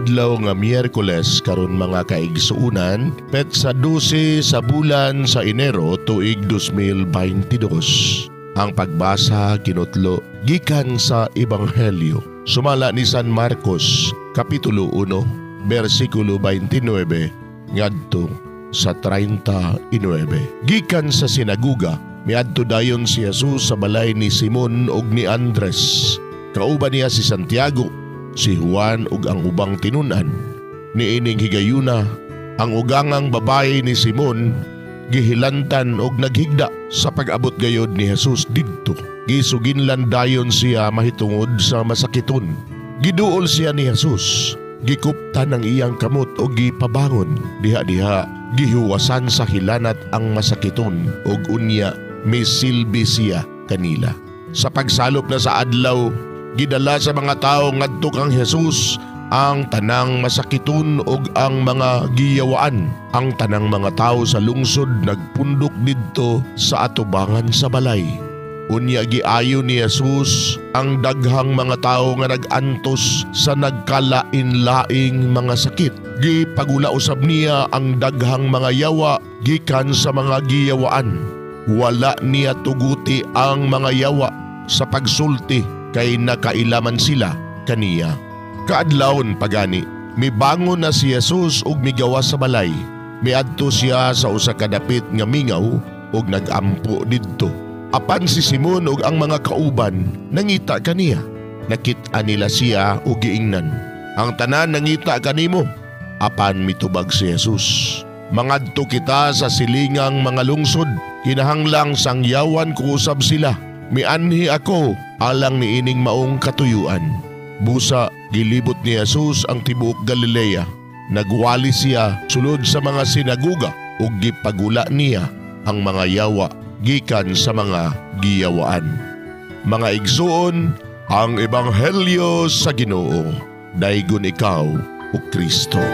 Adlaw nga Miyerkules karon, mga kaigsuunan, petsa 12 sa bulan sa Enero, tuig 2022. Ang pagbasa kinutlo gikan sa Ebanghelyo sumala ni San Marcos, Kapitulo 1, bersikulo 29 ngadto sa 39. Gikan sa sinaguga, miadto dayon si Jesus sa balay ni Simon ug ni Andres. Kauban niya si Santiago, si Juan ug ang ubang tinun-an. Niining higayuna, ang ugangang babae ni Simon gihilantan og naghigda. Sa pag-abot gayod ni Jesus didto, gisuginlan dayon siya mahitungod sa masakiton. Giduol siya ni Jesus, gikuptan ang iyang kamot og gipabangon. Diha-diha gihuwasan sa hilanat ang masakiton ug unya misilbi siya kanila. Sa pagsalop na sa adlaw, gidala sa mga tawo ngadto kang Jesus ang tanang masakiton ug ang mga giyawaan. Ang tanang mga tawo sa lungsod nagpundok didto sa atubangan sa balay. Unya giayo ni Jesus ang daghang mga tawo nga nag-antos sa nagkalain-laing mga sakit. Gipagula usab niya ang daghang mga yawa gikan sa mga giyawaan. Wala niya tuguti ang mga yawa sa pagsulti kay nakailaman sila kaniya. Kaadlawon pagani, mibangon na si Jesus ug migawas sa balay. Miadto siya sa usa ka dapit nga mingaw ug nagampo didto. Apan si Simon ug ang mga kauban nangita kaniya. Nakit-an nila siya ug giingnan, "Ang tanan nangita kanimo." Apan mitubag si Jesus, "Mangadto kita sa silingang mga lungsod. Kinahanglang sangyawan ko usab sila. Mianhi ako alang niining maong katuyuan." Busa gilibot ni Jesus ang tibuok Galilea. Nagwali siya sulod sa mga sinaguga ug gipagula niya ang mga yawa gikan sa mga giyawaan. Mga igsuon, ang ebanghelyo sa Ginoo. Daygon ikaw, o Kristo.